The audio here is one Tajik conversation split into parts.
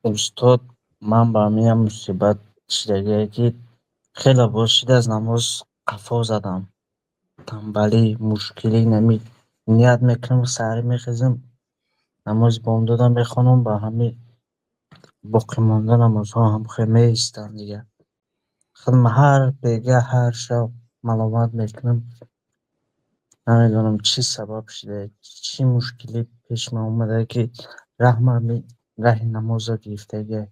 Устод, ман ба ҳамин мусибат шидагие, ки хеле боз шида, аз намоз қафо задам. Тамбалӣ, мушкилӣ нами ният мекунам, саҳарӣ мехезам, намози бомдода мехонам, ба ҳамин боқимонда намозҳо ҳам хел меистам дигар. Худам ҳар бега, ҳар шаб маломат мекунам. Намедонам, чӣ сабаб шуда, чӣ мушкилӣ пеш ман омада, ки раҳма раҳи намозро гирифтагиа.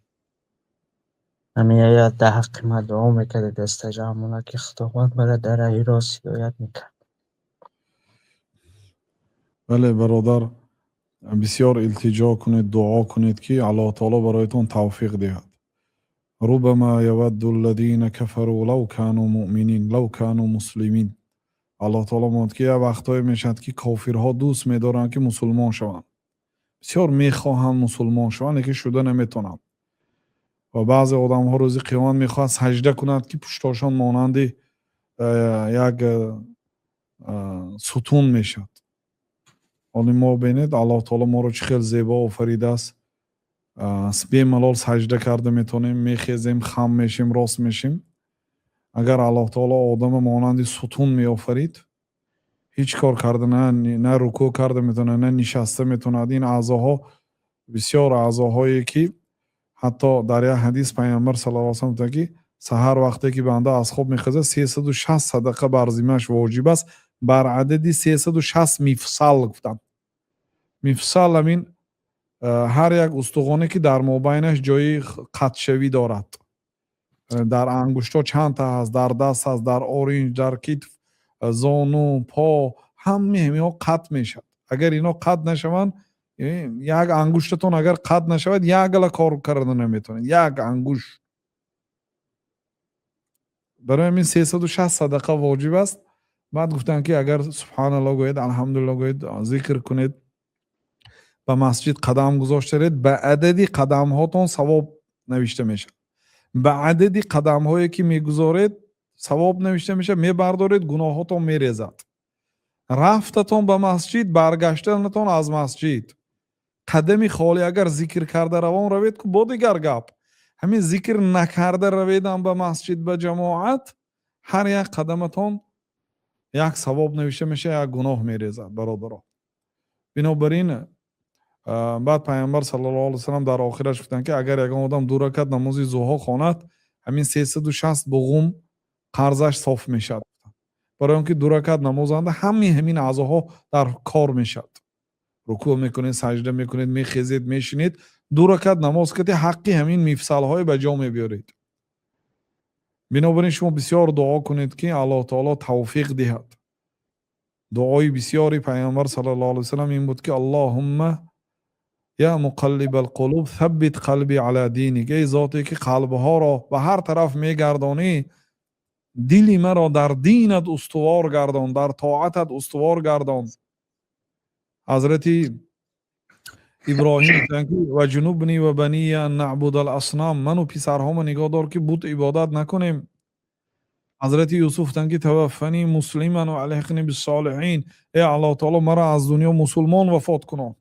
Ҳамин дар ҳаққи ман дуо мекарда дастаҷамъона, ки Худованд маро дар раҳи рост ҳидоят мекард. Бале, бародар, бисёр илтиҷо кунед, дуо кунед, ки Аллоҳ таоло бароятон тавфиқ диҳад. ربما يود الذين كفروا لو كانوا مؤمنين، لو كانوا مسلمين. Аллоҳ таоло мегӯяд, ки як вақтҳое мешавад, ки кофирҳо дӯст медоранд, ки мусулмон шаванд, бисёр мехоҳанд мусулмон шаванд, лекин шуда наметавонанд. Ва баъзе одамҳо рӯзи қиёмат мехоҳанд саҷда кунанд, ки пуштошон монанди як сутун мешавад. Ҳоли мо бинед, Аллоҳ таоло моро чӣ хел зебо офаридааст, бемалол саҷда карда метавонем, мехезем, хам мешем, рост мешем. Агар Аллоҳ таоло одама монанди сутун меофарид, ҳеҷ кор карда, на рукӯъ карда метавонад, на нишаста метавонад. Ин аъзоҳо бисёр аъзоҳое, ки ҳатто дар як ҳадис Пайғамбар صلى الله عليه وسلم гуфтанд, ки саҳар вақте ки банда аз хоб мехезад, 360 садақа бар зиммааш воҷиб аст, бар адади 360 مفصل гуфтанд. مفصل ҳамин ҳар як устухоне, ки дар мобайнаш ҷои қатшавӣ дорад. Дар ангуштҳо чандта ҳаст, дар даст ҳаст, дар оринҷ, дар китф, зону, по, ҳамаи ҳаминҳо қатъ мешавад. Агар ино қатъ нашаванд, як ангуштатон агар қатъ нашавад, як гала кор карда наметавонед, як ангушт. Барои ҳамин 360 садақа воҷиб аст. Баъд гуфтанд, ки агар سبحان الله гӯед, الحمد لله гӯед, зикр кунед, ба масҷид қадам гузоштаред, ба адади қадамҳотон савоб навишта мешавад. Ба адади қадамҳое, ки мегузоред, савоб навишта мешавад, мебардоред, гуноҳотон мерезад. Рафтатон ба масҷид, баргаштанатон аз масҷид, қадами холӣ агар зикр карда равон равед, бо дигар гап, ҳамин зикр накарда раведам ба масҷид, ба ҷамоат, ҳар як қадаматон як савоб навишта мешавад, як гуноҳ мерезад, бародаро. Бинобар ин баъд Пайғамбар صلى الله عليه وسلم дар охираш гуфтанд, ки агар ягон одам ду ракат намози зуҳо хонад, ҳамин 360 буғум қарзаш соф мешавад. Барои он ки ду ракат намозанда ҳамаи ҳамин аъзоҳо дар кор мешавад: рукӯъ мекунед, саҷда мекунед, мехезед, мешинед. Ду ракат намоз кардӣ, ҳаққи ҳамин مفصل ҳое ба ҷо мебиёред. Бинобар ин шумо бисёр дуо кунед, ки Аллоҳ таоло тавфиқ диҳад. Дуои бисёри Пайғамбар صلى الله عليه وسلم ин буд, ки اللهم يا مقلب القلوب ثبت قلبي على دينك. Эй зоте, ки қалбҳоро ба ҳар тараф мегардонӣ, дили маро дар динат устувор гардон, дар тоатат устувор гардон. Ҳазрати Иброҳим гуфтанд, ки واجنبني وبني أن نعبد الأصنام. Ману писарҳомо нигоҳ дор, ки бут ибодат накунем. Ҳазрати Юсуф гуфтанд, ки توفني مسلما وألحقني بالصالحين. Эй Аллоҳ таоло, маро аз дунё мусулмон вафот кунон,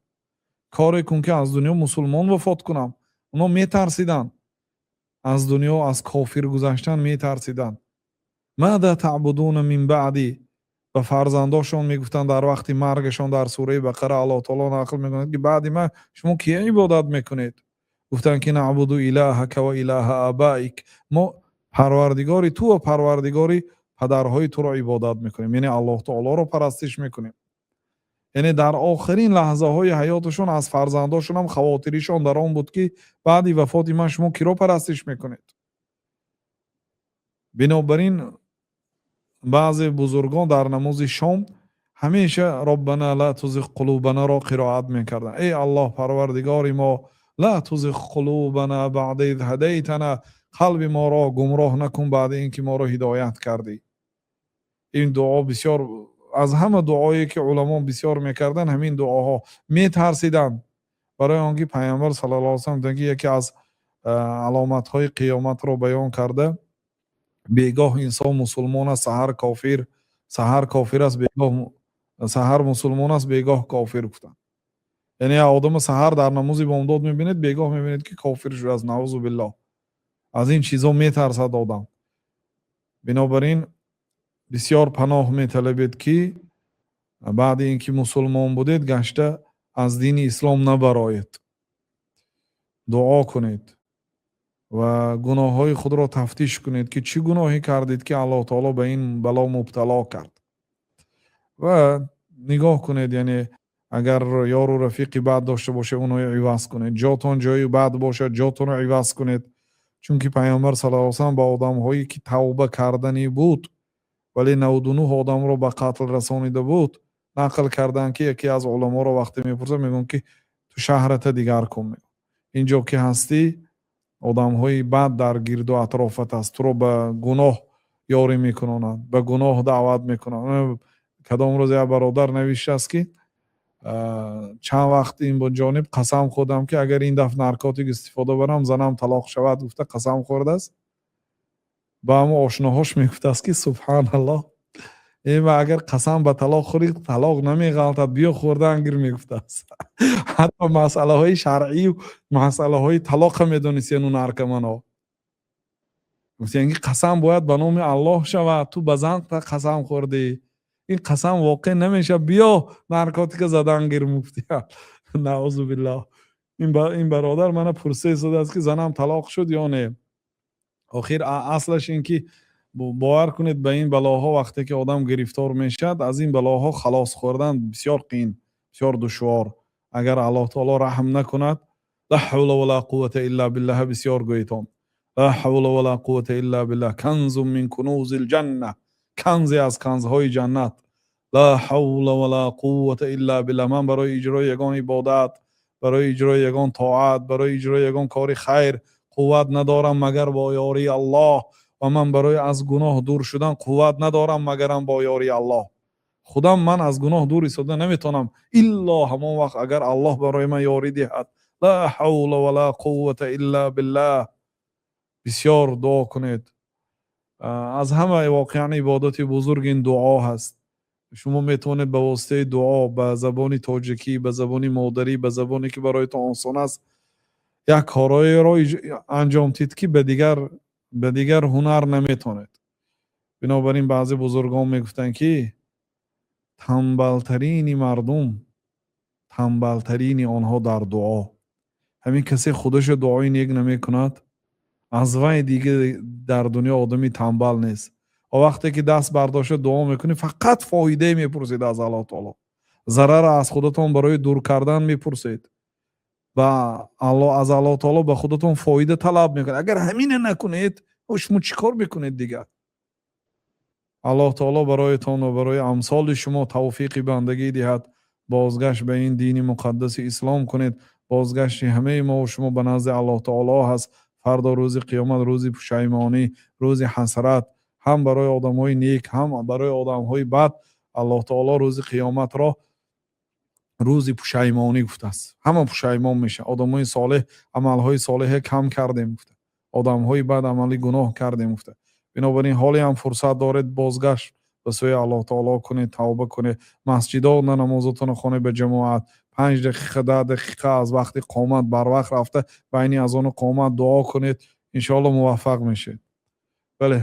коре кун, ки аз дунё мусулмон вафот кунам. Онҳо метарсиданд аз дунё, аз кофир гузаштан метарсиданд. ماذا تعبدون من بعدي ба фарзандошон мегуфтанд дар вақти маргашон. Дар сураи Бақара Аллоҳ таоло нақл мекунад, ки баъди ман шумо кия ибодат мекунед? Гуфтанд, ки نعبد إلهك وإله آبائك. Мо Парвардигори ту ва Парвардигори падарҳои туро ибодат мекунем, яъне Аллоҳ таолоро парастиш мекунем. Яъне дар охирин лаҳзаҳои ҳаёташон аз фарзандошонам хавотиришон дар он буд, ки баъди вафоти ман шумо киро парастиш мекунед? Бинобар ин баъзе бузургон дар намози шом ҳамеша ربنا لا تزغ قلوبنا ро қироат мекарданд. Эй Аллоҳ, Парвардигори мо, لا تزغ قلوبنا بعد إذ هديتنا, қалби моро гумроҳ накун баъди ин ки моро ҳидоят кардӣ. Ин дуо бисёр, аз ҳама дуое, ки уламо бисёр мекарданд, ҳамин дуоҳо. Метарсиданд, барои он ки Пайғамбар صلى الله عليه وسلم гуфтанд, ки яке аз аломатҳои қиёматро баён карда: бегоҳ инсон мусулмон аст, саҳар кофир, саҳар кофир аст, бегоҳ, саҳар мусулмон аст, бегоҳ кофир гуфтанд. Яъне одама саҳар дар намози бомдод мебинед, бегоҳ мебинед, ки кофир шудааст, наузу биллоҳ. Аз ин чизҳо метарсад одам. Бинобар ин бисёр паноҳ металабед, ки баъди ин ки мусулмон будед, гашта аз дини ислом набароед. Дуо кунед ва гуноҳҳои худро тафтиш кунед, ки чӣ гуноҳе кардед, ки Аллоҳ таоло ба ин бало мубтало кард. Ва нигоҳ кунед, яъне агар ёру рафиқи бад дошта бошед, онҳоро иваз кунед. Ҷотон ҷои бад бошад, ҷотонро иваз кунед. Чунки Пайғамбар саллаллоҳу алайҳи васаллам ба одамҳое, ки тавба карданӣ буд, вале 99 одамро ба қатл расонида буд, нақл карданд, ки яке аз уламоро вақте мепурсад, мегӯянд, ки ту шаҳрата дигар кун. Инҷо ки ҳастӣ, одамҳои бад дар гирду атрофат аст, туро ба гуноҳ ёрӣ мекунонанд, ба гуноҳ даъват мекунанд. Кадом рӯз як бародар навиштааст, ки чанд вақт ин ҷониб қасам хӯрдам, ки агар ин дафъ наркотик истифода барам, занам талоқ шавад, гуфта қасам хӯрдааст. Ба ҳамон ошноҳош мегуфтааст, ки субҳаналлоҳ, ва агар қасам ба талоқ хӯрӣ, талоқ намеғалтад, биё хӯрдан гир, мегуфтааст. Ҳатто масъалаҳои шаръию масъалаҳои талоқа медонист яну наркоманҳо. Гуфтиян, ки қасам бояд ба номи Аллоҳ шавад, ту ба зан қасам хӯрдӣ, ин қасам воқеъ намешавад, биё наркотика задан гир, муфтия. Наузу биллоҳ. Ин бародар мана пурса истодааст, ки занам талоқ шуд ё не. Охир аслаш ин ки бовар кунед, ба ин балоҳо вақте ки одам гирифтор мешавад, аз ин балоҳо халос хӯрдан бисёр қиин, бисёр душвор, агар Аллоҳ таоло раҳм накунад. Ла ҳавла вала қуввата илла биллаҳ бисёр гӯетон. Ла ҳавла вала қуввата илла биллаҳ канзун мин кунузил ҷанна, канзе аз канзҳои ҷаннат. Ла ҳавла вала қуввата илла биллаҳ. Ман барои иҷрои ягон ибодат, барои иҷрои ягон тоат, барои иҷрои ягон кори хайр қувват надорам, магар бо ёрии Аллоҳ, ва ман барои аз гуноҳ дур шудан қувват надорам, магарам бо ёрии Аллоҳ. Худам ман аз гуноҳ дур истода наметавонам, илло ҳамон вақт, агар Аллоҳ барои ман ёрӣ диҳад. Ла ҳавла вала қуввата илла биллаҳ бисёр дуо кунед. Аз ҳама воқеан ибодати бузург ин дуо ҳаст. Шумо метавонед ба воситаи дуо ба забони тоҷикӣ, ба забони модарӣ, ба забоне ки бароятон осон аст, як корҳоеро анҷом диҳед, ки ба дигар ҳунар наметавонед. Бинобар ин баъзе бузургон мегуфтанд, ки тамбалтарини мардум тамбалтарини онҳо дар дуо. Ҳамин касе худаша дуои нек намекунад, аз вай дига дар дунё одами тамбал нест. Ва вақте ки даст бардошта дуо мекунӣ, фақат фоидае мепурсед аз Аллоҳ таоло, зарара аз худатон барои дур кардан мепурсед ва аз Аллоҳ таоло ба худатон фоида талаб мекунед. Агар ҳамина накунед, шумо чӣ кор мекунед дигар? Аллоҳ таоло бароятон ва барои амсоли шумо тавфиқи бандагӣ диҳад. Бозгашт ба ин дини муқаддаси ислом кунед. Бозгашти ҳамаи мову шумо ба назди Аллоҳ таоло ҳаст. Фардо рӯзи қиёмат рӯзи пушаймонӣ, рӯзи ҳасрат, ҳам барои одамҳои нек, ҳам барои одамҳои бад. Аллоҳ таоло рӯзи қиёматро рӯзи пушаймонӣ гуфтааст. Ҳама пушаймон мешавад. Одамҳои солеҳ амалҳои солеҳе кам кардем гуфта, одамҳои бад амали гуноҳ кардем гуфта. Бинобар ин ҳоле ҳам фурсат доред, бозгашт ба сӯи Аллоҳ таоло кунед, тавба кунед, масҷидо намозотонро хонед ба ҷамоат. 5 дақиқа, 10 дақиқа аз вақти қомат барвақт рафта, байни азону қомат дуо кунед, иншоалло муваффақ мешавед. Бале.